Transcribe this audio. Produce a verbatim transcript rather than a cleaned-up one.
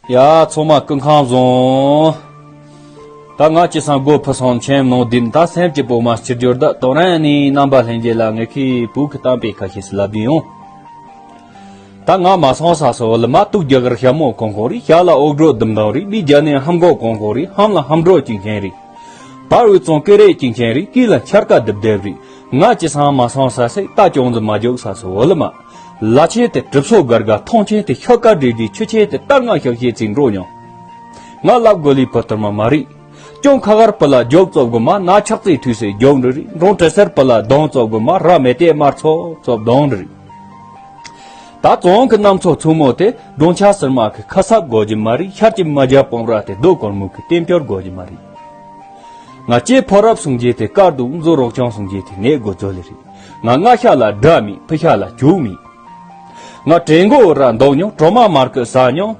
ཡ། ཚང་མ་སྐུ་ཁམས་བཟང་། ད་ང་ཅི་སང་སྒོ་ཕུ་སང་ཆེན་ནང་བདུན། ད་སེམས་ཀྱི་པོ་མ་སྤྱི་སྦྱོར་ད་དོ་རན་ནི་རྣམ་པ་ལྷན་རྒྱས་ལ་ངས་ཁི་བུ་གི་གཏམ་དཔེ་ཁ་ཤས་སུ་ལབ་བདུན་ཡོང་། ད་ང་མ་སང་ས་སོ་ལ་མ་ཏུག་རྒྱ་གར་ཤ་མོ་གང་གང་རེད། ཤ་ལ་ཨོག་སྒྲོ་ལྡུམ་ལྡུམ་རེད། མི་རྒྱ་ནས་ཧམ་གོ་གང་གང་རེད། ཧམ་ལ་ཧམ་སྒྲོ་ཅིང་ཆེན་རེད། བར་འུ་ཙང་ཀེ་རེ་ཅིང་ཆེན་རེད། ཀི་ལ་འཆར་ཀ་རྡིབ་རྡིབ་རེད། ང་ཅི་སང་མ་སང་ས་སེ་ད་ཅོང་ཙི་མ་འཇོག་ས་སོ་ལ་མ། ལ་ཆེན་དེ་གྲིབ་སོ་དགར་དགར། ཐང་ཆེན་དེ་ཤོ་ཀ་འདྲིལ་འདྲིལ། ཆུ་ཆེན་དེ་སྟར་ང་ཤག་ཤེད་ཅིག་འགྲོ་མྱོང་། ང་ལབ་དགོས་ལི་བུ་ཐུར་མ་མ་རེད། ཅོང་ཁ་གར་པུ་ལ་རྒྱོབ་ཙོབ་དགོས་མ། ན་ཆག་ཙེ་ཐུས་སེ་རྒྱོབ་འདྲི་རེད། འབྲོང་དྲི་སེར་པུ་ལ་གདོང་ཙོབ་དགོས་མ། ར་མེ་ཏེ་དམར་ཚོ་ཙོབ་གདོང་འདྲི་རེད། ད་ཙོང་གི་གནམ་མཚོ་མཚོ་མོ་དེ་འབྲོང་ཆ་སིར་མ་གི་ཁ་གསབ་དགོས་ཀྱི་མ་རེད། ཤར་གྱི་མ་རྒྱ་སྤོང་ར་དེ་རྡོ་གོར་མོ་གི་བསྟན་འཕྱོར་དགོས་ཀྱི་མ་རེད། ང་ཅེ་ཕོ་རབ་སུང་རྒྱས་དེ་དཀར་འདུག་མཛོ་རོག་ཆང་སུང་རྒྱས་དེ་ནད་དགོས་ཚོད་ལེ་རེད། ང་ང་ཤ་ལ་དགྲ་མེད། ཕུ་ཤ་ལ་ཇུག་མེད། ང་དྲན་མགོ་ར་འདོགས་མྱོང་། གྲོ་མ་མར་ཀི་ཟ་མྱོང་།